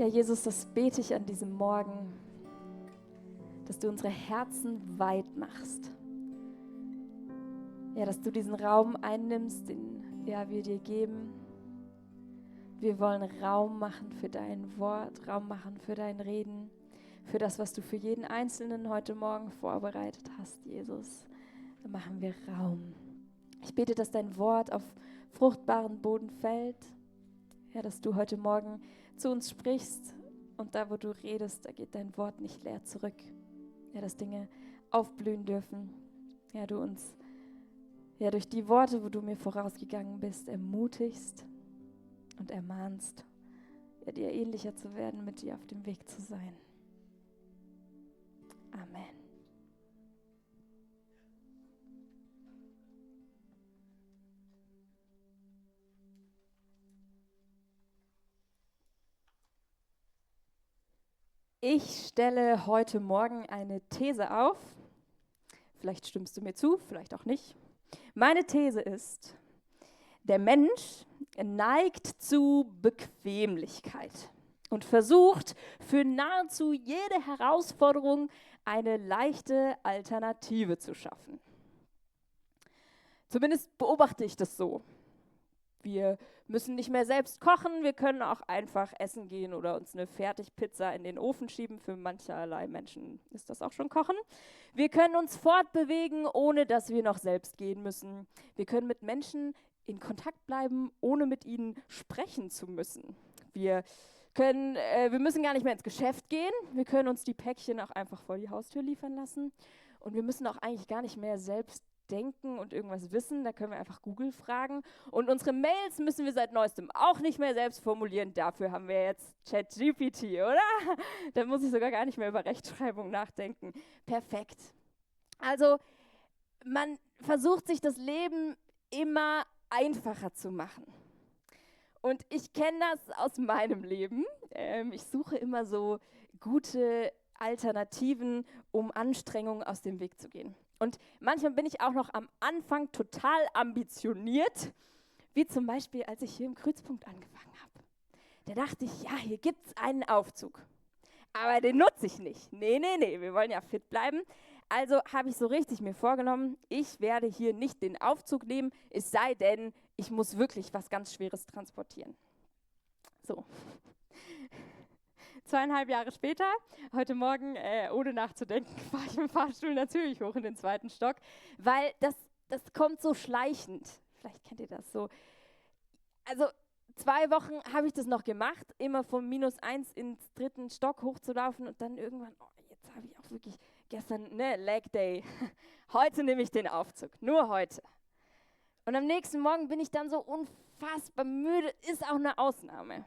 Ja, Jesus, das bete ich an diesem Morgen, dass du unsere Herzen weit machst. Ja, dass du diesen Raum einnimmst, den wir dir geben. Wir wollen Raum machen für dein Wort, Raum machen für dein Reden, für das, was du für jeden Einzelnen heute Morgen vorbereitet hast, Jesus. Da machen wir Raum. Ich bete, dass dein Wort auf fruchtbaren Boden fällt. Ja, dass du heute Morgen zu uns sprichst und da, wo du redest, da geht dein Wort nicht leer zurück. Ja, dass Dinge aufblühen dürfen. Ja, du uns durch die Worte, wo du mir vorausgegangen bist, ermutigst und ermahnst, ja, dir ähnlicher zu werden, mit dir auf dem Weg zu sein. Amen. Ich stelle heute Morgen eine These auf. Vielleicht stimmst du mir zu, vielleicht auch nicht. Meine These ist, der Mensch neigt zu Bequemlichkeit und versucht für nahezu jede Herausforderung eine leichte Alternative zu schaffen. Zumindest beobachte ich das so. Wir müssen nicht mehr selbst kochen, wir können auch einfach essen gehen oder uns eine Fertigpizza in den Ofen schieben. Für mancherlei Menschen ist das auch schon Kochen. Wir können uns fortbewegen, ohne dass wir noch selbst gehen müssen. Wir können mit Menschen in Kontakt bleiben, ohne mit ihnen sprechen zu müssen. Wir müssen gar nicht mehr ins Geschäft gehen. Wir können uns die Päckchen auch einfach vor die Haustür liefern lassen. Und wir müssen auch eigentlich gar nicht mehr selbst denken und irgendwas wissen, da können wir einfach Google fragen. Und unsere Mails müssen wir seit neuestem auch nicht mehr selbst formulieren. Dafür haben wir jetzt ChatGPT, oder? Da muss ich sogar gar nicht mehr über Rechtschreibung nachdenken. Perfekt. Also man versucht sich das Leben immer einfacher zu machen. Und ich kenne das aus meinem Leben. Ich suche immer so gute Alternativen, um Anstrengungen aus dem Weg zu gehen. Und manchmal bin ich auch noch am Anfang total ambitioniert, wie zum Beispiel, als ich hier im Kreuzpunkt angefangen habe. Da dachte ich, ja, hier gibt es einen Aufzug. Aber den nutze ich nicht. Nee, wir wollen ja fit bleiben. Also habe ich so richtig mir vorgenommen, ich werde hier nicht den Aufzug nehmen, es sei denn, ich muss wirklich was ganz Schweres transportieren. So. 2,5 Jahre später, heute Morgen, ohne nachzudenken, fahre ich mit dem Fahrstuhl natürlich hoch in den 2. Stock, weil das kommt so schleichend. Vielleicht kennt ihr das so. Also 2 Wochen habe ich das noch gemacht, immer vom -1 ins 3. Stock hochzulaufen und dann irgendwann, jetzt habe ich auch wirklich gestern, Leg Day. Heute nehme ich den Aufzug, nur heute. Und am nächsten Morgen bin ich dann so unfassbar müde, ist auch eine Ausnahme.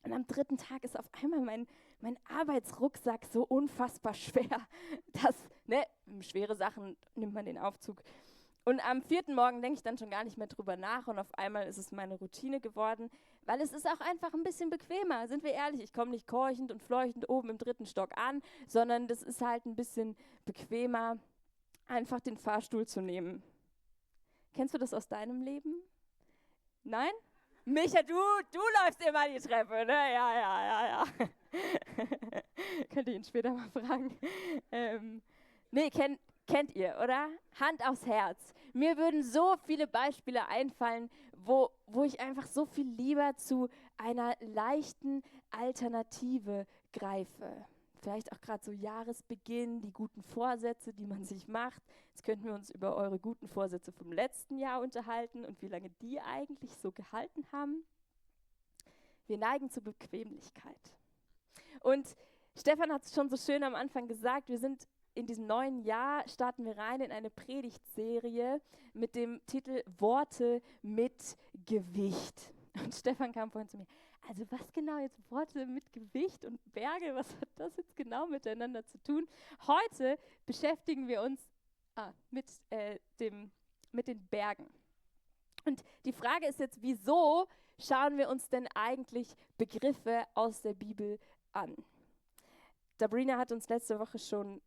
Und am 3. Tag ist auf einmal mein Arbeitsrucksack so unfassbar schwer, dass, schwere Sachen nimmt man den Aufzug. Und am 4. Morgen denke ich dann schon gar nicht mehr drüber nach und auf einmal ist es meine Routine geworden, weil es ist auch einfach ein bisschen bequemer, sind wir ehrlich. Ich komme nicht keuchend und fleuchend oben im 3. Stock an, sondern das ist halt ein bisschen bequemer, einfach den Fahrstuhl zu nehmen. Kennst du das aus deinem Leben? Nein? Micha, du läufst immer die Treppe, ne? Ja. Könnt ihr ihn später mal fragen. Kennt ihr, oder? Hand aufs Herz. Mir würden so viele Beispiele einfallen, wo ich einfach so viel lieber zu einer leichten Alternative greife. Vielleicht auch gerade so Jahresbeginn, die guten Vorsätze, die man sich macht. Jetzt könnten wir uns über eure guten Vorsätze vom letzten Jahr unterhalten und wie lange die eigentlich so gehalten haben. Wir neigen zur Bequemlichkeit. Und Stefan hat es schon so schön am Anfang gesagt, wir sind in diesem neuen Jahr, starten wir rein in eine Predigtserie mit dem Titel Worte mit Gewicht. Und Stefan kam vorhin zu mir, also was genau jetzt Worte mit Gewicht und Berge, was hat das jetzt genau miteinander zu tun? Heute beschäftigen wir uns mit den Bergen. Und die Frage ist jetzt, wieso schauen wir uns denn eigentlich Begriffe aus der Bibel an? Sabrina hat uns letzte Woche schon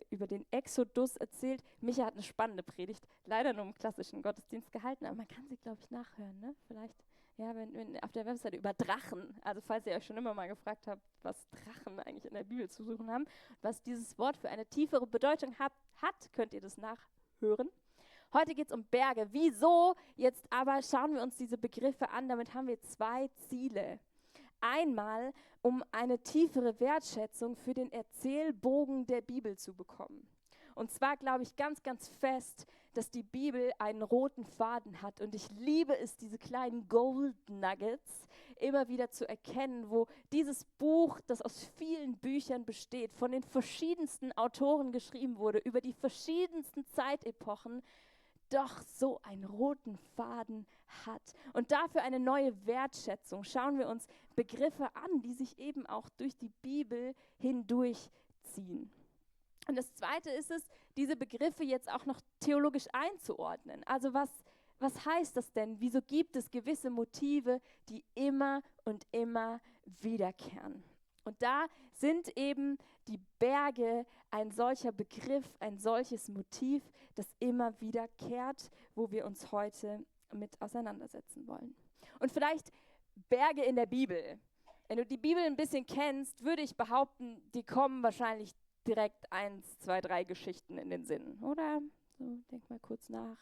über den Exodus erzählt. Micha hat eine spannende Predigt, leider nur im klassischen Gottesdienst gehalten, aber man kann sie, glaube ich, nachhören, ne? Vielleicht Ja, wenn auf der Webseite über Drachen, also falls ihr euch schon immer mal gefragt habt, was Drachen eigentlich in der Bibel zu suchen haben, was dieses Wort für eine tiefere Bedeutung hat, könnt ihr das nachhören. Heute geht es um Berge. Wieso? Jetzt aber schauen wir uns diese Begriffe an. Damit haben wir 2 Ziele. Einmal, um eine tiefere Wertschätzung für den Erzählbogen der Bibel zu bekommen. Und zwar glaube ich ganz, ganz fest, dass die Bibel einen roten Faden hat. Und ich liebe es, diese kleinen Gold Nuggets immer wieder zu erkennen, wo dieses Buch, das aus vielen Büchern besteht, von den verschiedensten Autoren geschrieben wurde, über die verschiedensten Zeitepochen, doch so einen roten Faden hat. Und dafür eine neue Wertschätzung schauen wir uns Begriffe an, die sich eben auch durch die Bibel hindurchziehen. Und das Zweite ist es, diese Begriffe jetzt auch noch theologisch einzuordnen. Also was heißt das denn? Wieso gibt es gewisse Motive, die immer und immer wiederkehren? Und da sind eben die Berge ein solcher Begriff, ein solches Motiv, das immer wiederkehrt, wo wir uns heute mit auseinandersetzen wollen. Und vielleicht Berge in der Bibel. Wenn du die Bibel ein bisschen kennst, würde ich behaupten, die kommen wahrscheinlich direkt 1, 2, 3 Geschichten in den Sinn, oder? So, denk mal kurz nach.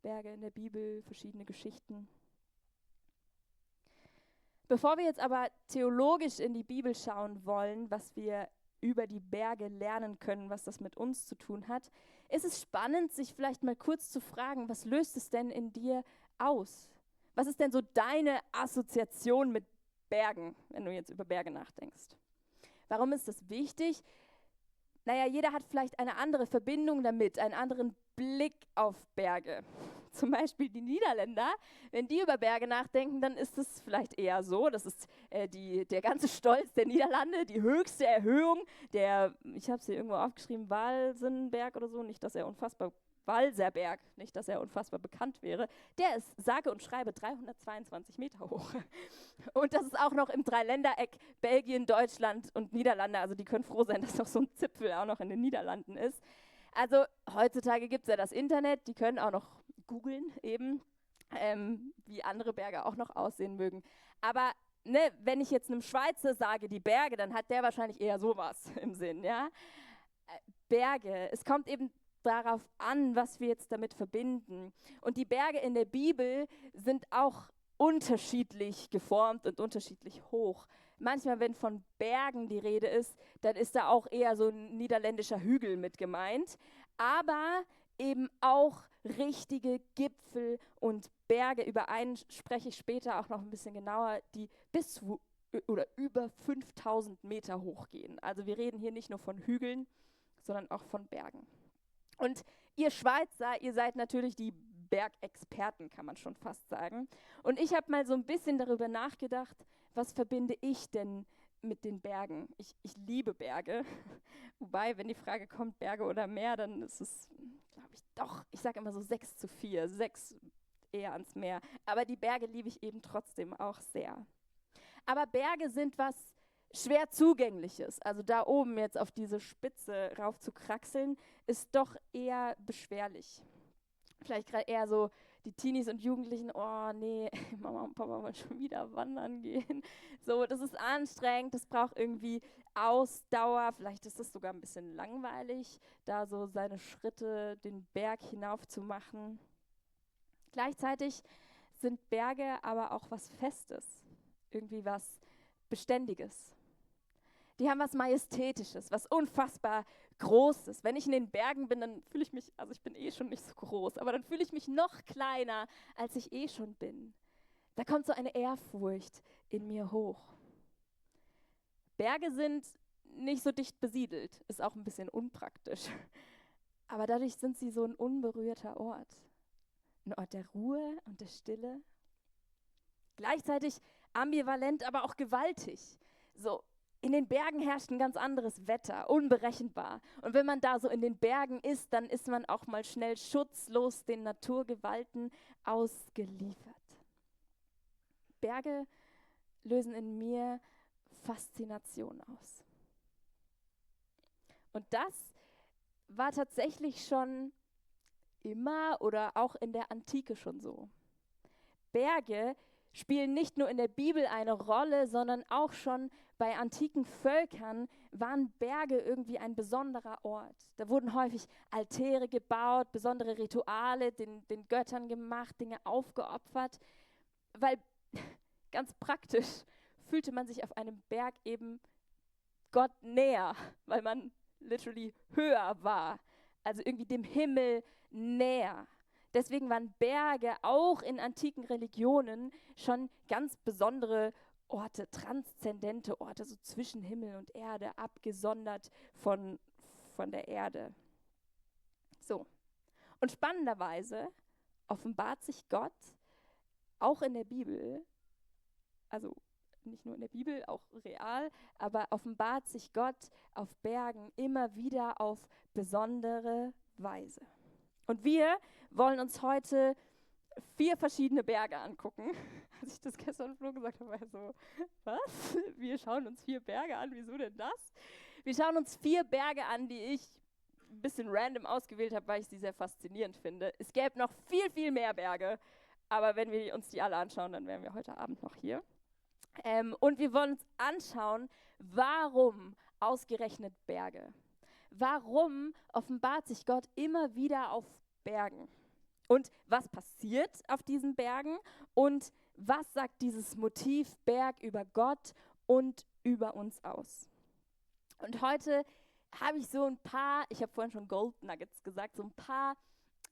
Berge in der Bibel, verschiedene Geschichten. Bevor wir jetzt aber theologisch in die Bibel schauen wollen, was wir über die Berge lernen können, was das mit uns zu tun hat, ist es spannend, sich vielleicht mal kurz zu fragen, was löst es denn in dir aus? Was ist denn so deine Assoziation mit Bergen, wenn du jetzt über Berge nachdenkst? Warum ist das wichtig? Naja, jeder hat vielleicht eine andere Verbindung damit, einen anderen Blick auf Berge. Zum Beispiel die Niederländer, wenn die über Berge nachdenken, dann ist es vielleicht eher so, das ist der ganze Stolz der Niederlande, die höchste Erhöhung, ich habe es hier irgendwo aufgeschrieben, Walsenberg oder so, nicht, dass er unfassbar, Walserberg, nicht, dass er unfassbar bekannt wäre, der ist sage und schreibe 322 Meter hoch. Und das ist auch noch im Dreiländereck Belgien, Deutschland und Niederlande, also die können froh sein, dass noch so ein Zipfel auch noch in den Niederlanden ist. Also heutzutage gibt es ja das Internet, die können auch noch googeln eben, wie andere Berge auch noch aussehen mögen. Aber ne, wenn ich jetzt einem Schweizer sage, die Berge, dann hat der wahrscheinlich eher sowas im Sinn. Ja? Berge, es kommt eben darauf an, was wir jetzt damit verbinden. Und die Berge in der Bibel sind auch unterschiedlich geformt und unterschiedlich hoch. Manchmal, wenn von Bergen die Rede ist, dann ist da auch eher so ein niederländischer Hügel mit gemeint. Aber eben auch richtige Gipfel und Berge. Über einen spreche ich später auch noch ein bisschen genauer, die bis zu oder über 5000 Meter hoch gehen. Also wir reden hier nicht nur von Hügeln, sondern auch von Bergen. Und ihr Schweizer, ihr seid natürlich die Bergexperten, kann man schon fast sagen. Und ich habe mal so ein bisschen darüber nachgedacht, was verbinde ich denn mit den Bergen? Ich liebe Berge. Wobei, wenn die Frage kommt, Berge oder Meer, dann ist es, glaube ich, doch, ich sage immer so 6:4, 6 eher ans Meer. Aber die Berge liebe ich eben trotzdem auch sehr. Aber Berge sind was schwer Zugängliches. Also da oben jetzt auf diese Spitze rauf zu kraxeln, ist doch eher beschwerlich. Vielleicht gerade eher so die Teenies und Jugendlichen, oh nee, Mama und Papa wollen schon wieder wandern gehen. So, das ist anstrengend, das braucht irgendwie Ausdauer. Vielleicht ist es sogar ein bisschen langweilig, da so seine Schritte den Berg hinauf zu machen. Gleichzeitig sind Berge aber auch was Festes, irgendwie was Beständiges. Die haben was Majestätisches, was unfassbar Großes. Wenn ich in den Bergen bin, dann fühle ich mich, also ich bin eh schon nicht so groß, aber dann fühle ich mich noch kleiner, als ich eh schon bin. Da kommt so eine Ehrfurcht in mir hoch. Berge sind nicht so dicht besiedelt, ist auch ein bisschen unpraktisch. Aber dadurch sind sie so ein unberührter Ort. Ein Ort der Ruhe und der Stille. Gleichzeitig ambivalent, aber auch gewaltig. So, in den Bergen herrscht ein ganz anderes Wetter, unberechenbar. Und wenn man da so in den Bergen ist, dann ist man auch mal schnell schutzlos den Naturgewalten ausgeliefert. Berge lösen in mir Faszination aus. Und das war tatsächlich schon immer oder auch in der Antike schon so. Berge spielen nicht nur in der Bibel eine Rolle, sondern auch schon bei antiken Völkern waren Berge irgendwie ein besonderer Ort. Da wurden häufig Altäre gebaut, besondere Rituale den Göttern gemacht, Dinge aufgeopfert, weil ganz praktisch fühlte man sich auf einem Berg eben Gott näher, weil man literally höher war, also irgendwie dem Himmel näher. Deswegen waren Berge auch in antiken Religionen schon ganz besondere Orte, transzendente Orte, so zwischen Himmel und Erde, abgesondert von der Erde. So. Und spannenderweise offenbart sich Gott auch in der Bibel, also nicht nur in der Bibel, auch real, aber offenbart sich Gott auf Bergen immer wieder auf besondere Weise. Und wir wollen uns heute 4 verschiedene Berge angucken. Als ich das gestern Flo gesagt habe, war er so, was? Wir schauen uns 4 Berge an, wieso denn das? Wir schauen uns 4 Berge an, die ich ein bisschen random ausgewählt habe, weil ich sie sehr faszinierend finde. Es gäbe noch viel, viel mehr Berge, aber wenn wir uns die alle anschauen, dann wären wir heute Abend noch hier. Und wir wollen uns anschauen, warum ausgerechnet Berge? Warum offenbart sich Gott immer wieder auf Bergen? Und was passiert auf diesen Bergen? Und was sagt dieses Motiv Berg über Gott und über uns aus? Und heute habe ich so ein paar, ich habe vorhin schon Gold Nuggets gesagt, so ein paar,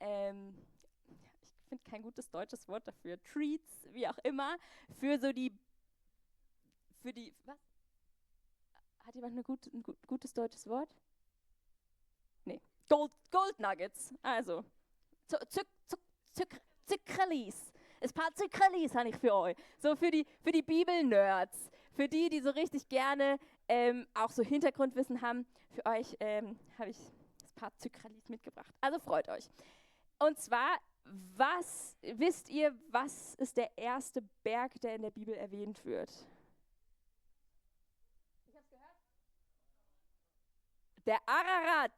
ich finde kein gutes deutsches Wort dafür, Treats, wie auch immer, für was? Hat jemand ein gutes deutsches Wort? Nee. Gold Nuggets. Also, Zuckerlis. Ein paar Zuckerlis habe ich für euch. So für die Bibel-Nerds. Für die so richtig gerne auch so Hintergrundwissen haben. Für euch habe ich ein paar Zuckerlis mitgebracht. Also freut euch. Und zwar, wisst ihr, was ist der erste Berg, der in der Bibel erwähnt wird? Der Ararat.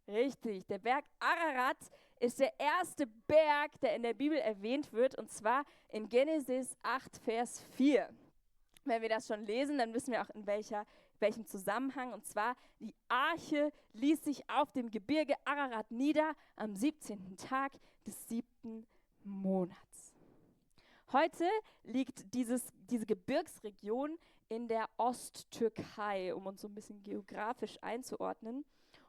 Richtig, der Berg Ararat ist der erste Berg, der in der Bibel erwähnt wird, und zwar in Genesis 8, Vers 4. Wenn wir das schon lesen, dann wissen wir auch, in welchem Zusammenhang. Und zwar, die Arche ließ sich auf dem Gebirge Ararat nieder am 17. Tag des 7. Monats. Heute liegt diese Gebirgsregion in der Osttürkei, um uns so ein bisschen geografisch einzuordnen.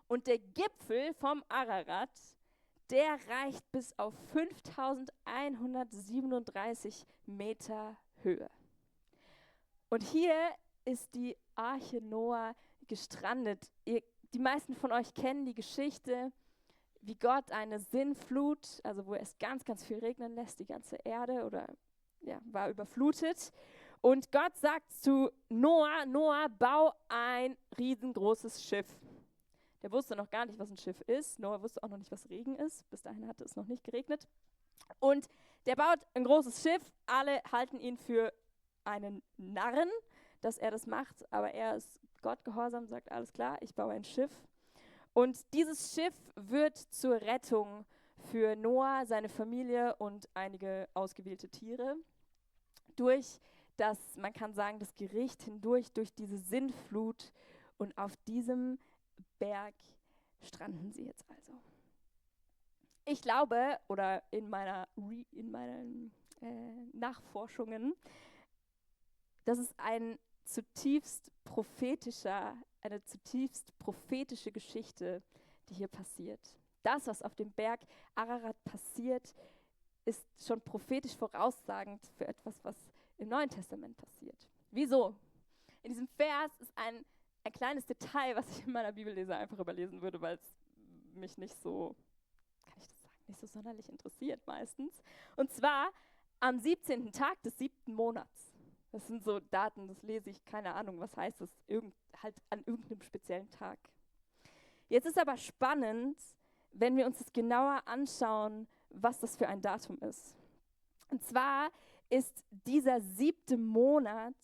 Und der Gipfel vom Ararat, der reicht bis auf 5137 Meter Höhe. Und hier ist die Arche Noah gestrandet. Die meisten von euch kennen die Geschichte, wie Gott eine Sintflut, also wo es ganz, ganz viel regnen lässt, die ganze Erde war überflutet. Und Gott sagt zu Noah, Noah, bau ein riesengroßes Schiff. Der wusste noch gar nicht, was ein Schiff ist. Noah wusste auch noch nicht, was Regen ist. Bis dahin hatte es noch nicht geregnet. Und der baut ein großes Schiff. Alle halten ihn für einen Narren, dass er das macht. Aber er ist Gott gehorsam, sagt, alles klar, ich baue ein Schiff. Und dieses Schiff wird zur Rettung für Noah, seine Familie und einige ausgewählte Tiere durch das, man kann sagen, das Gericht hindurch, durch diese Sintflut. Und auf diesem Berg stranden sie jetzt also. Ich glaube, oder in meinen Nachforschungen, dass es eine zutiefst prophetische Geschichte, die hier passiert. Das, was auf dem Berg Ararat passiert, ist schon prophetisch voraussagend für etwas, was im Neuen Testament passiert. Wieso? In diesem Vers ist ein kleines Detail, was ich in meiner Bibellese einfach überlesen würde, weil es mich nicht so, kann ich das sagen, nicht so sonderlich interessiert meistens. Und zwar am 17. Tag des 7. Monats. Das sind so Daten, das lese ich, keine Ahnung, was heißt das, halt an irgendeinem speziellen Tag. Jetzt ist aber spannend, wenn wir uns das genauer anschauen, was das für ein Datum ist. Und zwar ist dieser 7. Monat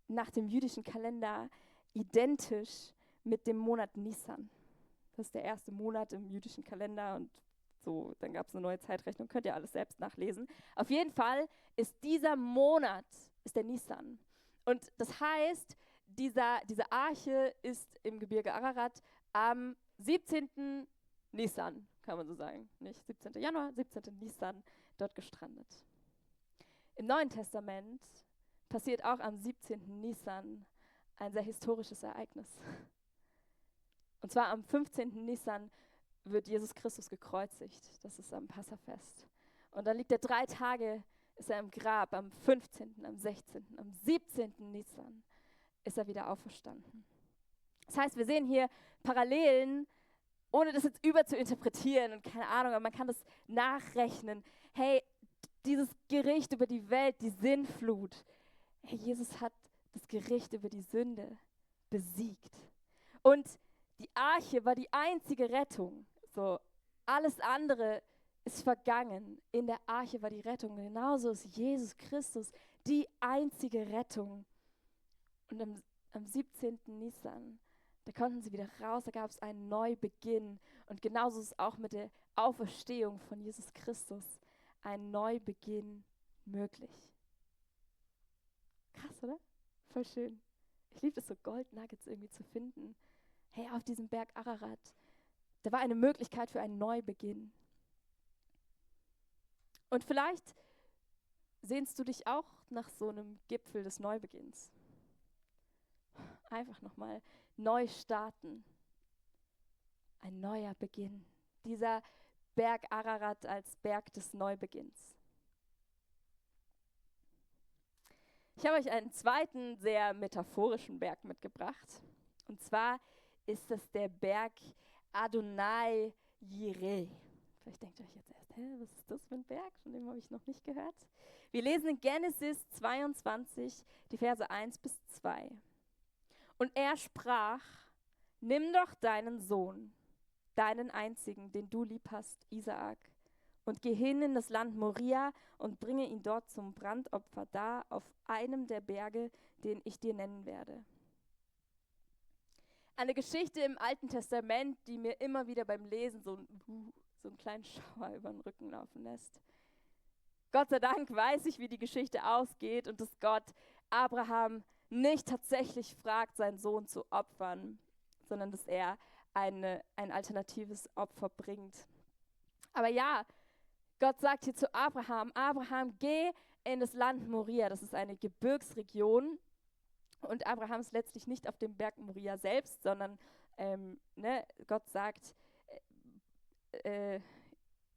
nach dem jüdischen Kalender identisch mit dem Monat Nisan. Das ist der erste Monat im jüdischen Kalender und So, dann gab es eine neue Zeitrechnung, könnt ihr alles selbst nachlesen. Auf jeden Fall ist dieser Monat, ist der Nisan. Und das heißt, diese Arche ist im Gebirge Ararat am 17. Nisan, kann man so sagen. Nicht 17. Januar, 17. Nisan, dort gestrandet. Im Neuen Testament passiert auch am 17. Nisan ein sehr historisches Ereignis. Und zwar am 15. Nisan wird Jesus Christus gekreuzigt. Das ist am Passafest. Und dann liegt er 3 Tage, ist er im Grab, am 15., am 16., am 17. Nisan ist er wieder auferstanden. Das heißt, wir sehen hier Parallelen, ohne das jetzt überzuinterpretieren und keine Ahnung, aber man kann das nachrechnen. Hey, dieses Gericht über die Welt, die Sintflut, hey, Jesus hat das Gericht über die Sünde besiegt. Und die Arche war die einzige Rettung. So, alles andere ist vergangen. In der Arche war die Rettung. Genauso ist Jesus Christus die einzige Rettung. Und am 17. Nisan, da konnten sie wieder raus, da gab es einen Neubeginn. Und genauso ist es auch mit der Auferstehung von Jesus Christus ein Neubeginn möglich. Krass, oder? Voll schön. Ich liebe es, so Goldnuggets irgendwie zu finden. Hey, auf diesem Berg Ararat, da war eine Möglichkeit für einen Neubeginn. Und vielleicht sehnst du dich auch nach so einem Gipfel des Neubeginns. Einfach nochmal neu starten. Ein neuer Beginn. Dieser Berg Ararat als Berg des Neubeginns. Ich habe euch einen zweiten, sehr metaphorischen Berg mitgebracht. Und zwar ist das der Berg Adonai Jireh. Vielleicht denkt ihr euch jetzt erst, was ist das für ein Berg? Von dem habe ich noch nicht gehört. Wir lesen in Genesis 22, die Verse 1 bis 2. Und er sprach, nimm doch deinen Sohn, deinen einzigen, den du lieb hast, Isaak, und geh hin in das Land Moria und bringe ihn dort zum Brandopfer dar auf einem der Berge, den ich dir nennen werde. Eine Geschichte im Alten Testament, die mir immer wieder beim Lesen so einen kleinen Schauer über den Rücken laufen lässt. Gott sei Dank weiß ich, wie die Geschichte ausgeht und dass Gott Abraham nicht tatsächlich fragt, seinen Sohn zu opfern, sondern dass er ein alternatives Opfer bringt. Aber ja, Gott sagt hier zu Abraham, Abraham, geh in das Land Moria, das ist eine Gebirgsregion. Und Abraham ist letztlich nicht auf dem Berg Moria selbst, sondern Gott sagt,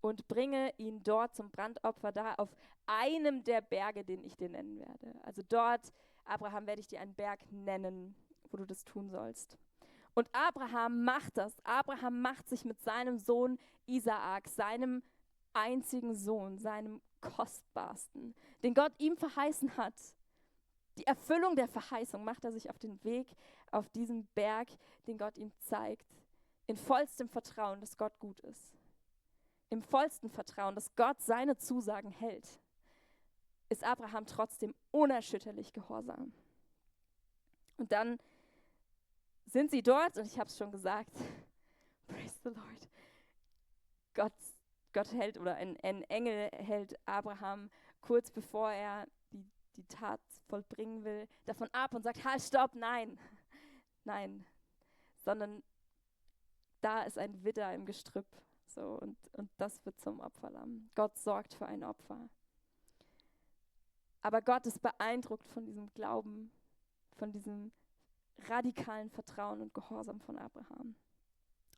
und bringe ihn dort zum Brandopfer dar auf einem der Berge, den ich dir nennen werde. Also dort, Abraham, werde ich dir einen Berg nennen, wo du das tun sollst. Und Abraham macht das. Abraham macht sich mit seinem Sohn Isaak, seinem einzigen Sohn, seinem kostbarsten, den Gott ihm verheißen hat. Die Erfüllung der Verheißung macht er sich auf den Weg auf diesen Berg, den Gott ihm zeigt, in vollstem Vertrauen, dass Gott gut ist. Im vollsten Vertrauen, dass Gott seine Zusagen hält, ist Abraham trotzdem unerschütterlich gehorsam. Und dann sind sie dort, und ich habe es schon gesagt, praise the Lord, Gott hält, oder ein Engel hält Abraham kurz bevor er die Tat vollbringen will, davon ab und sagt, halt, stopp, nein, sondern da ist ein Widder im Gestrüpp, so, und das wird zum Opferlamm. Gott sorgt für ein Opfer. Aber Gott ist beeindruckt von diesem Glauben, von diesem radikalen Vertrauen und Gehorsam von Abraham.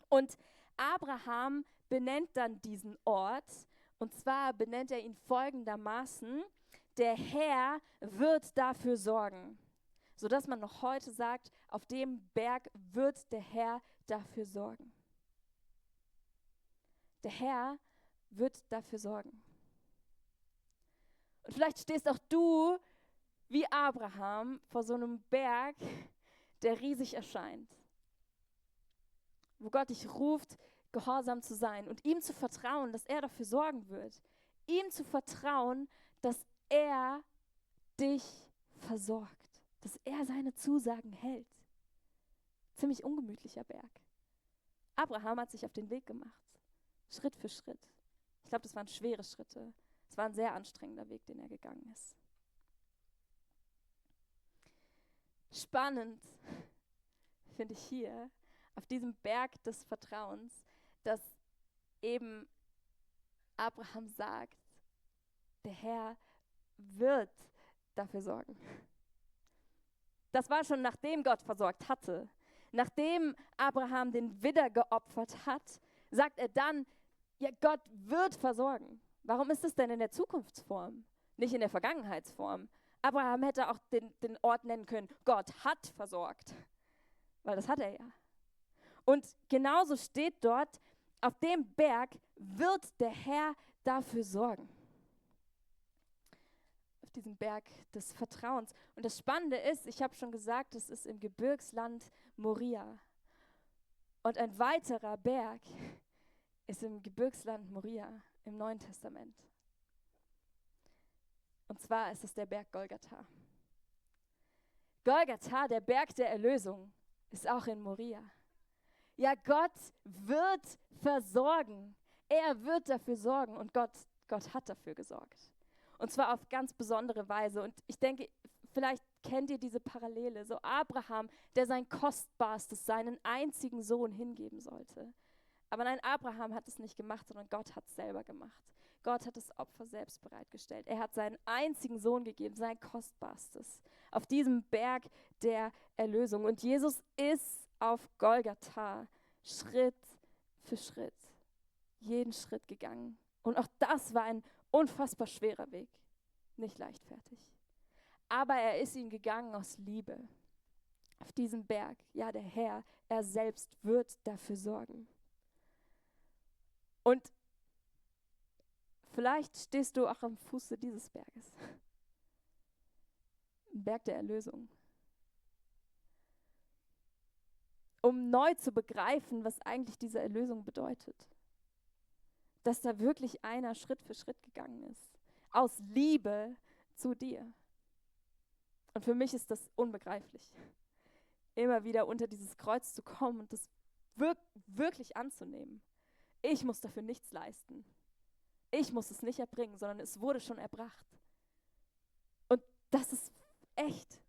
Und Abraham benennt dann diesen Ort, und zwar benennt er ihn folgendermaßen: Der Herr wird dafür sorgen, sodass man noch heute sagt, auf dem Berg wird der Herr dafür sorgen. Der Herr wird dafür sorgen. Und vielleicht stehst auch du wie Abraham vor so einem Berg, der riesig erscheint, wo Gott dich ruft, gehorsam zu sein und ihm zu vertrauen, dass er dafür sorgen wird. Ihm zu vertrauen, dass er dich versorgt, dass er seine Zusagen hält. Ziemlich ungemütlicher Berg. Abraham hat sich auf den Weg gemacht, Schritt für Schritt. Ich glaube, das waren schwere Schritte. Es war ein sehr anstrengender Weg, den er gegangen ist. Spannend finde ich hier auf diesem Berg des Vertrauens, dass eben Abraham sagt, der Herr wird dafür sorgen. Das war schon nachdem Gott versorgt hatte. Nachdem Abraham den Widder geopfert hat, sagt er dann, ja, Gott wird versorgen. Warum ist es denn in der Zukunftsform, nicht in der Vergangenheitsform? Abraham hätte auch den Ort nennen können, Gott hat versorgt, weil das hat er ja. Und genauso steht dort, auf dem Berg wird der Herr dafür sorgen. Auf diesem Berg des Vertrauens. Und das Spannende ist, ich habe schon gesagt, es ist im Gebirgsland Moria. Und ein weiterer Berg ist im Gebirgsland Moria im Neuen Testament. Und zwar ist es der Berg Golgatha. Golgatha, der Berg der Erlösung, ist auch in Moria. Ja, Gott wird versorgen. Er wird dafür sorgen und Gott hat dafür gesorgt. Und zwar auf ganz besondere Weise. Und ich denke, vielleicht kennt ihr diese Parallele. So Abraham, der sein Kostbarstes, seinen einzigen Sohn hingeben sollte. Aber nein, Abraham hat es nicht gemacht, sondern Gott hat es selber gemacht. Gott hat das Opfer selbst bereitgestellt. Er hat seinen einzigen Sohn gegeben, sein Kostbarstes, auf diesem Berg der Erlösung. Und Jesus ist auf Golgatha Schritt für Schritt, jeden Schritt gegangen. Und auch das war ein unfassbar schwerer Weg, nicht leichtfertig. Aber er ist ihn gegangen aus Liebe. Auf diesem Berg, ja, der Herr, er selbst wird dafür sorgen. Und vielleicht stehst du auch am Fuße dieses Berges. Ein Berg der Erlösung. Um neu zu begreifen, was eigentlich diese Erlösung bedeutet. Dass da wirklich einer Schritt für Schritt gegangen ist. Aus Liebe zu dir. Und für mich ist das unbegreiflich. Immer wieder unter dieses Kreuz zu kommen und das wirklich anzunehmen. Ich muss dafür nichts leisten. Ich muss es nicht erbringen, sondern es wurde schon erbracht. Und das ist echt.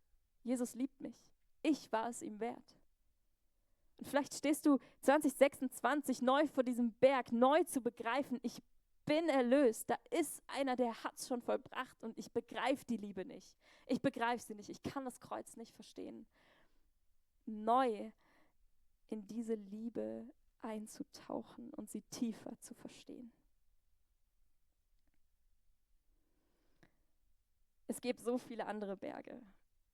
Jesus liebt mich. Ich war es ihm wert. Und vielleicht stehst du 2026 neu vor diesem Berg, neu zu begreifen, ich bin erlöst. Da ist einer, der hat es schon vollbracht und ich begreife die Liebe nicht. Ich begreife sie nicht. Ich kann das Kreuz nicht verstehen. Neu in diese Liebe einzutauchen und sie tiefer zu verstehen. Es gibt so viele andere Berge,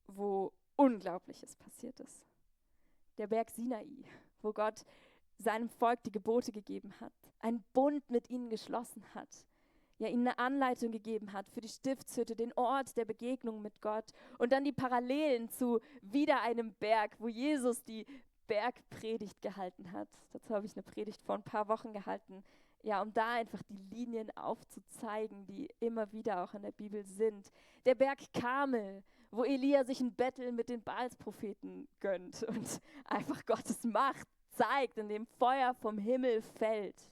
wo Unglaubliches passiert ist. Der Berg Sinai, wo Gott seinem Volk die Gebote gegeben hat, einen Bund mit ihnen geschlossen hat, ja, ihnen eine Anleitung gegeben hat für die Stiftshütte, den Ort der Begegnung mit Gott und dann die Parallelen zu wieder einem Berg, wo Jesus die Bergpredigt gehalten hat. Dazu habe ich eine Predigt vor ein paar Wochen gehalten, ja, um da einfach die Linien aufzuzeigen, die immer wieder auch in der Bibel sind. Der Berg Karmel, wo Elia sich ein Battle mit den Baalspropheten gönnt und einfach Gottes Macht zeigt, in dem Feuer vom Himmel fällt.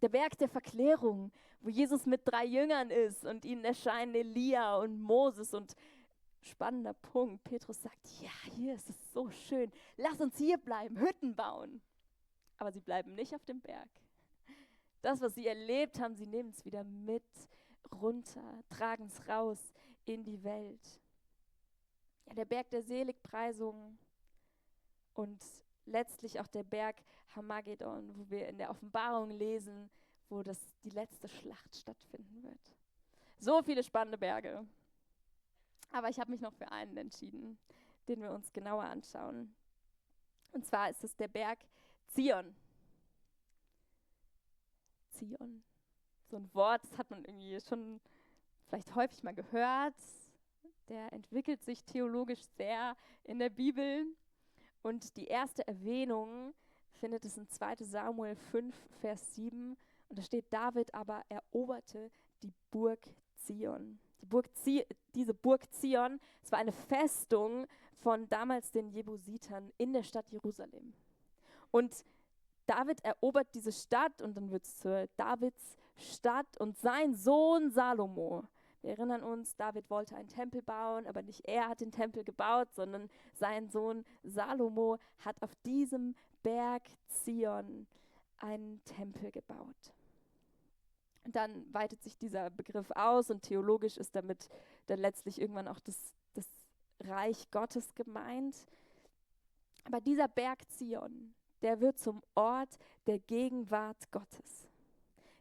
Der Berg der Verklärung, wo Jesus mit 3 Jüngern ist und ihnen erscheinen Elia und Moses und spannender Punkt, Petrus sagt, ja, hier ist es so schön, lass uns hier bleiben, Hütten bauen. Aber sie bleiben nicht auf dem Berg. Das, was sie erlebt haben, sie nehmen es wieder mit runter, tragen es raus in die Welt. Ja, der Berg der Seligpreisung und letztlich auch der Berg Harmagedon, wo wir in der Offenbarung lesen, wo die letzte Schlacht stattfinden wird. So viele spannende Berge. Aber ich habe mich noch für einen entschieden, den wir uns genauer anschauen. Und zwar ist es der Berg Zion. Zion. So ein Wort, das hat man irgendwie schon vielleicht häufig mal gehört. Der entwickelt sich theologisch sehr in der Bibel. Und die erste Erwähnung findet es in 2. Samuel 5, Vers 7. Und da steht, David aber eroberte die Burg Zion. Diese Burg Zion, es war eine Festung von damals den Jebusitern in der Stadt Jerusalem. Und David erobert diese Stadt und dann wird es zur Davids Stadt und sein Sohn Salomo. Wir erinnern uns, David wollte einen Tempel bauen, aber nicht er hat den Tempel gebaut, sondern sein Sohn Salomo hat auf diesem Berg Zion einen Tempel gebaut. Und dann weitet sich dieser Begriff aus und theologisch ist damit dann letztlich irgendwann auch das Reich Gottes gemeint. Aber dieser Berg Zion, der wird zum Ort der Gegenwart Gottes.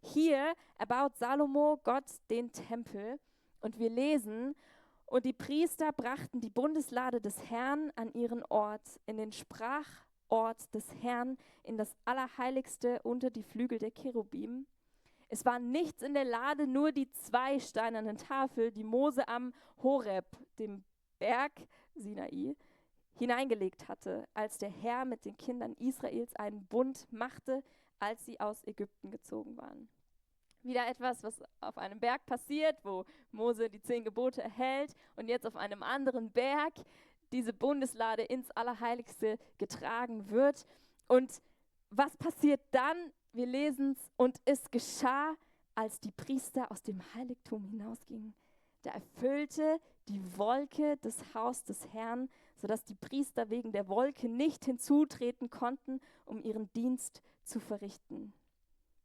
Hier erbaut Salomo Gott den Tempel und wir lesen, und die Priester brachten die Bundeslade des Herrn an ihren Ort, in den Sprachort des Herrn, in das Allerheiligste unter die Flügel der Cherubim. Es war nichts in der Lade, nur die 2 steinernen Tafeln, die Mose am Horeb, dem Berg Sinai, hineingelegt hatte, als der Herr mit den Kindern Israels einen Bund machte, als sie aus Ägypten gezogen waren. Wieder etwas, was auf einem Berg passiert, wo Mose die 10 Gebote erhält und jetzt auf einem anderen Berg diese Bundeslade ins Allerheiligste getragen wird. Und was passiert dann? Wir lesen es, und es geschah, als die Priester aus dem Heiligtum hinausgingen. Da erfüllte die Wolke das Haus des Herrn, sodass die Priester wegen der Wolke nicht hinzutreten konnten, um ihren Dienst zu verrichten.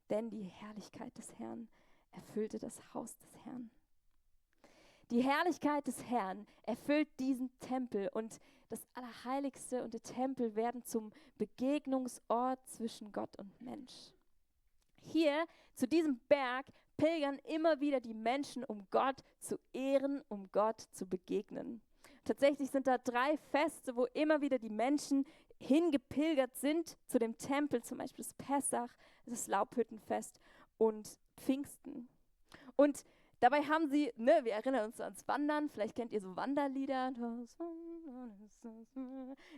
Denn die Herrlichkeit des Herrn erfüllte das Haus des Herrn. Die Herrlichkeit des Herrn erfüllt diesen Tempel und das Allerheiligste und der Tempel werden zum Begegnungsort zwischen Gott und Mensch. Hier zu diesem Berg pilgern immer wieder die Menschen, um Gott zu ehren, um Gott zu begegnen. Tatsächlich sind da 3 Feste, wo immer wieder die Menschen hingepilgert sind zu dem Tempel, zum Beispiel das Pessach, das Laubhüttenfest und Pfingsten. Und dabei haben sie, wir erinnern uns ans Wandern, vielleicht kennt ihr so Wanderlieder.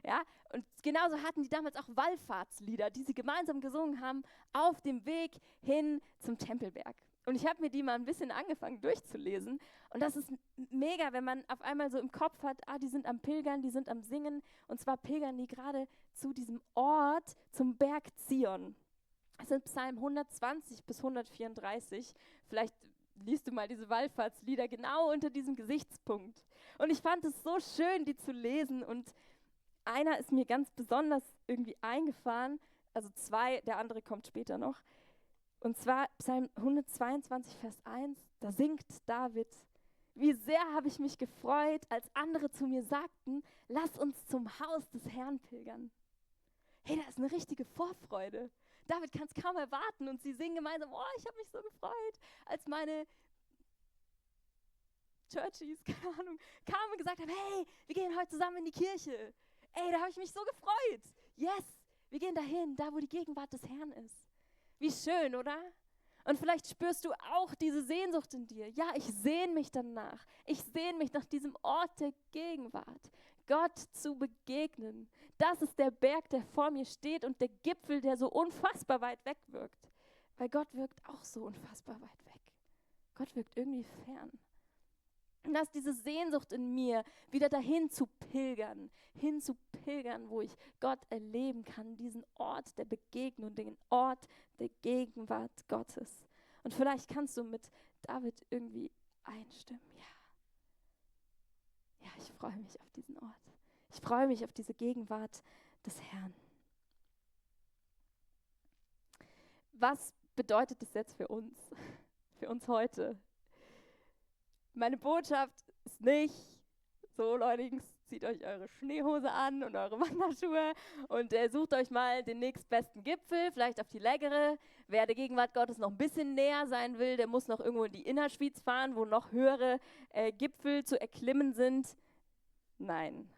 Ja, und genauso hatten die damals auch Wallfahrtslieder, die sie gemeinsam gesungen haben auf dem Weg hin zum Tempelberg. Und ich habe mir die mal ein bisschen angefangen durchzulesen. Und das ist mega, wenn man auf einmal so im Kopf hat, die sind am Pilgern, die sind am Singen. Und zwar pilgern die gerade zu diesem Ort, zum Berg Zion. Das sind Psalm 120 bis 134. Vielleicht liest du mal diese Wallfahrtslieder genau unter diesem Gesichtspunkt. Und ich fand es so schön, die zu lesen. Und einer ist mir ganz besonders irgendwie eingefahren. Also 2, der andere kommt später noch. Und zwar Psalm 122, Vers 1, da singt David: Wie sehr habe ich mich gefreut, als andere zu mir sagten, lass uns zum Haus des Herrn pilgern. Hey, da ist eine richtige Vorfreude. David kann es kaum erwarten und sie singen gemeinsam: Oh, ich habe mich so gefreut, als meine Churchies, keine Ahnung, kamen und gesagt haben: Hey, wir gehen heute zusammen in die Kirche. Ey, da habe ich mich so gefreut. Yes, wir gehen dahin, da wo die Gegenwart des Herrn ist. Wie schön, oder? Und vielleicht spürst du auch diese Sehnsucht in dir. Ja, ich sehne mich danach. Ich sehne mich nach diesem Ort der Gegenwart. Gott zu begegnen. Das ist der Berg, der vor mir steht und der Gipfel, der so unfassbar weit weg wirkt. Weil Gott wirkt auch so unfassbar weit weg. Gott wirkt irgendwie fern. Und das ist diese Sehnsucht in mir, wieder dahin zu pilgern, wo ich Gott erleben kann, diesen Ort der Begegnung, den Ort der Gegenwart Gottes. Und vielleicht kannst du mit David irgendwie einstimmen. Ja, ich freue mich auf diesen Ort. Ich freue mich auf diese Gegenwart des Herrn. Was bedeutet das jetzt für uns heute? Meine Botschaft ist nicht so, Leute, zieht euch eure Schneehose an und eure Wanderschuhe und sucht euch mal den nächstbesten Gipfel, vielleicht auf die Längere. Wer der Gegenwart Gottes noch ein bisschen näher sein will, der muss noch irgendwo in die Innerschweiz fahren, wo noch höhere Gipfel zu erklimmen sind. Nein.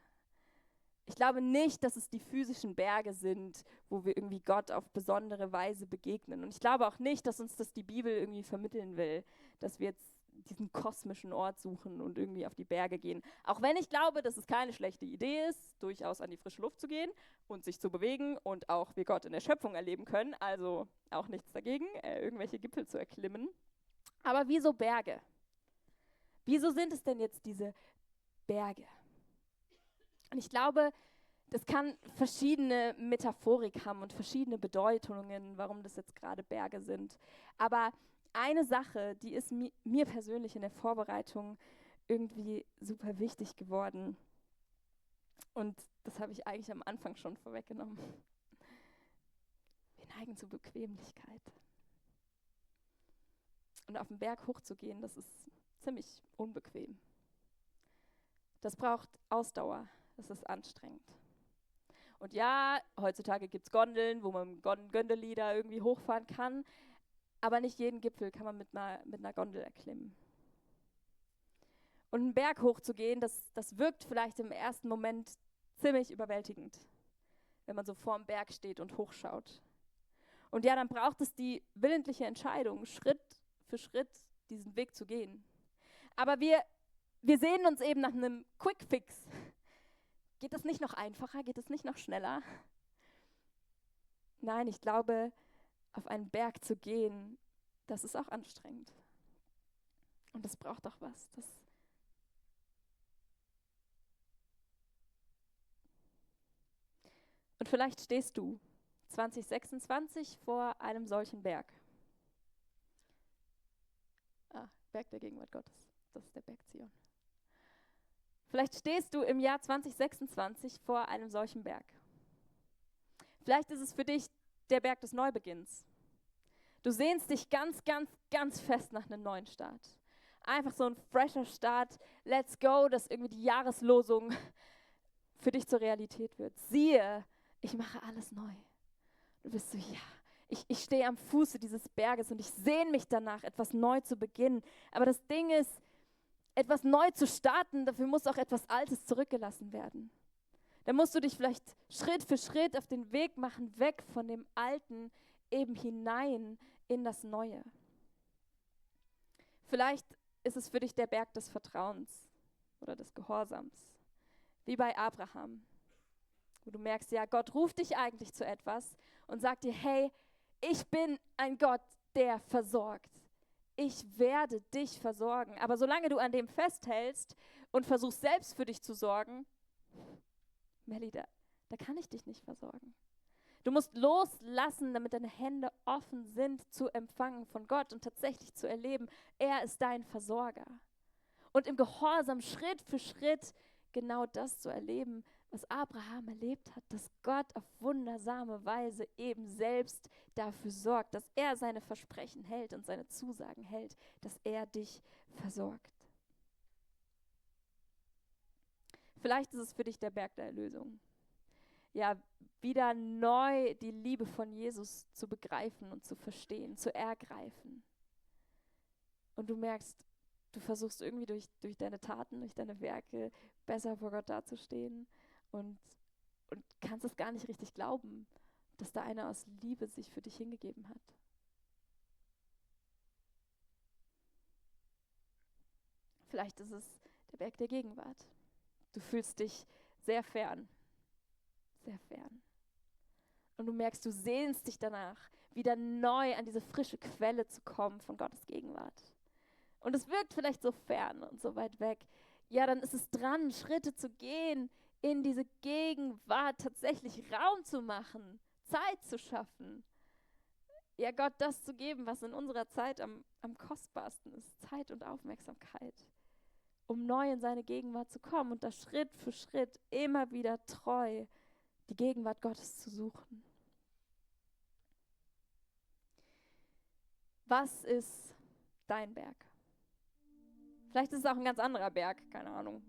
Ich glaube nicht, dass es die physischen Berge sind, wo wir irgendwie Gott auf besondere Weise begegnen. Und ich glaube auch nicht, dass uns das die Bibel irgendwie vermitteln will, dass wir jetzt diesen kosmischen Ort suchen und irgendwie auf die Berge gehen. Auch wenn ich glaube, dass es keine schlechte Idee ist, durchaus an die frische Luft zu gehen und sich zu bewegen und auch wir Gott in der Schöpfung erleben können. Also auch nichts dagegen, irgendwelche Gipfel zu erklimmen. Aber wieso Berge? Wieso sind es denn jetzt diese Berge? Und ich glaube, Das kann verschiedene Metaphorik haben und verschiedene Bedeutungen, warum das jetzt gerade Berge sind. Aber eine Sache, die ist mir persönlich in der Vorbereitung irgendwie super wichtig geworden. Und das habe ich eigentlich am Anfang schon vorweggenommen. Wir neigen zur Bequemlichkeit. Und auf den Berg hochzugehen, das ist ziemlich unbequem. Das braucht Ausdauer, das ist anstrengend. Und ja, heutzutage gibt es Gondeln, wo man mit Gondeli da irgendwie hochfahren kann, aber nicht jeden Gipfel kann man mit einer Gondel erklimmen. Und einen Berg hochzugehen, das wirkt vielleicht im ersten Moment ziemlich überwältigend, wenn man so vorm Berg steht und hochschaut. Und ja, dann braucht es die willentliche Entscheidung, Schritt für Schritt diesen Weg zu gehen. Aber wir sehnen uns eben nach einem Quick-Fix. Geht das nicht noch einfacher? Geht es nicht noch schneller? Nein, ich glaube, auf einen Berg zu gehen, das ist auch anstrengend. Und das braucht auch was. Und vielleicht stehst du 2026 vor einem solchen Berg. Berg der Gegenwart Gottes. Das ist der Berg Zion. Vielleicht stehst du im Jahr 2026 vor einem solchen Berg. Vielleicht ist es für dich der Berg des Neubeginns. Du sehnst dich ganz, ganz, ganz fest nach einem neuen Start. Einfach so ein fresher Start, let's go, dass irgendwie die Jahreslosung für dich zur Realität wird. Siehe, ich mache alles neu. Du bist so, ja, ich stehe am Fuße dieses Berges und ich sehne mich danach, etwas neu zu beginnen. Aber das Ding ist, etwas neu zu starten, dafür muss auch etwas Altes zurückgelassen werden. Da musst du dich vielleicht Schritt für Schritt auf den Weg machen, weg von dem Alten, eben hinein in das Neue. Vielleicht ist es für dich der Berg des Vertrauens oder des Gehorsams, wie bei Abraham, wo du merkst, ja, Gott ruft dich eigentlich zu etwas und sagt dir, hey, ich bin ein Gott, der versorgt. Ich werde dich versorgen. Aber solange du an dem festhältst und versuchst selbst für dich zu sorgen, Melli, da kann ich dich nicht versorgen. Du musst loslassen, damit deine Hände offen sind zu empfangen von Gott und tatsächlich zu erleben, er ist dein Versorger. Und im Gehorsam Schritt für Schritt genau das zu erleben, was Abraham erlebt hat, dass Gott auf wundersame Weise eben selbst dafür sorgt, dass er seine Versprechen hält und seine Zusagen hält, dass er dich versorgt. Vielleicht ist es für dich der Berg der Erlösung. Ja, wieder neu die Liebe von Jesus zu begreifen und zu verstehen, zu ergreifen. Und du merkst, du versuchst irgendwie durch deine Taten, durch deine Werke besser vor Gott dazustehen und kannst es gar nicht richtig glauben, dass da einer aus Liebe sich für dich hingegeben hat. Vielleicht ist es der Berg der Gegenwart. Du fühlst dich sehr fern. Sehr fern. Und du merkst, du sehnst dich danach, wieder neu an diese frische Quelle zu kommen von Gottes Gegenwart. Und es wirkt vielleicht so fern und so weit weg. Ja, dann ist es dran, Schritte zu gehen, in diese Gegenwart tatsächlich Raum zu machen, Zeit zu schaffen. Ja, Gott das zu geben, was in unserer Zeit am kostbarsten ist, Zeit und Aufmerksamkeit, um neu in seine Gegenwart zu kommen und da Schritt für Schritt immer wieder treu die Gegenwart Gottes zu suchen. Was ist dein Berg? Vielleicht ist es auch ein ganz anderer Berg, keine Ahnung.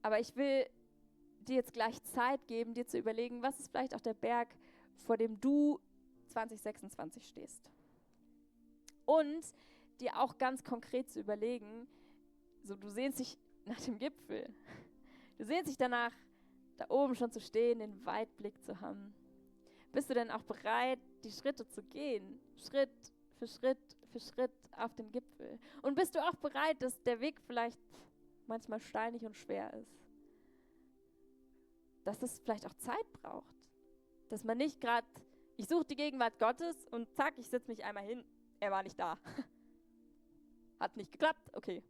Aber ich will dir jetzt gleich Zeit geben, dir zu überlegen, was ist vielleicht auch der Berg, vor dem du 2026 stehst. Und dir auch ganz konkret zu überlegen, so du sehnst dich nach dem Gipfel. Du sehnst dich danach, da oben schon zu stehen, den Weitblick zu haben. Bist du denn auch bereit, die Schritte zu gehen? Schritt für Schritt für Schritt auf den Gipfel. Und bist du auch bereit, dass der Weg vielleicht manchmal steinig und schwer ist? Dass es vielleicht auch Zeit braucht. Dass man nicht gerade, ich suche die Gegenwart Gottes und zack, ich setze mich einmal hin. Er war nicht da. Hat nicht geklappt, okay.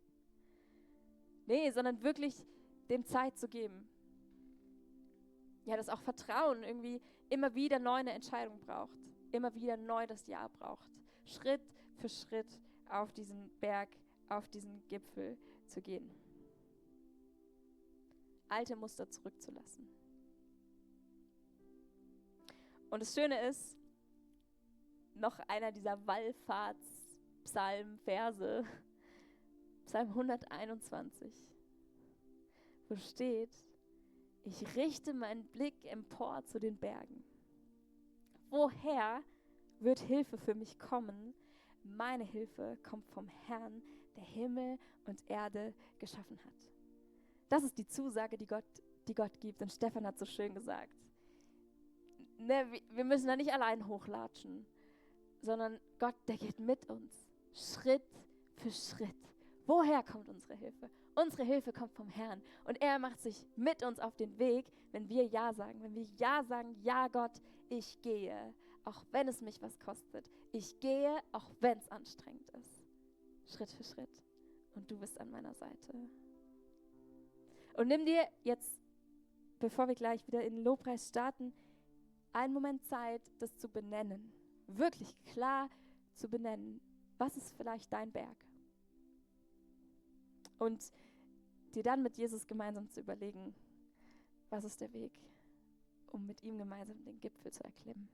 Nee, sondern wirklich dem Zeit zu geben. ja, dass auch Vertrauen irgendwie immer wieder neu eine Entscheidung braucht, immer wieder neu das Ja braucht, Schritt für Schritt auf diesen Berg, auf diesen Gipfel zu gehen. Alte Muster zurückzulassen. Und das Schöne ist, noch einer dieser Wallfahrtspsalm-Verse, Psalm 121, wo steht: Ich richte meinen Blick empor zu den Bergen. Woher wird Hilfe für mich kommen? Meine Hilfe kommt vom Herrn, der Himmel und Erde geschaffen hat. Das ist die Zusage, die Gott gibt. Und Stefan hat so schön gesagt, ne, wir müssen da nicht allein hochlatschen, sondern Gott, der geht mit uns, Schritt für Schritt. Woher kommt unsere Hilfe? Unsere Hilfe kommt vom Herrn. Und er macht sich mit uns auf den Weg, wenn wir Ja sagen. Wenn wir Ja sagen, ja Gott, ich gehe, auch wenn es mich was kostet. Ich gehe, auch wenn es anstrengend ist. Schritt für Schritt. Und du bist an meiner Seite. Und nimm dir jetzt, bevor wir gleich wieder in den Lobpreis starten, einen Moment Zeit, das zu benennen. Wirklich klar zu benennen. Was ist vielleicht dein Berg? Und dir dann mit Jesus gemeinsam zu überlegen, was ist der Weg, um mit ihm gemeinsam den Gipfel zu erklimmen.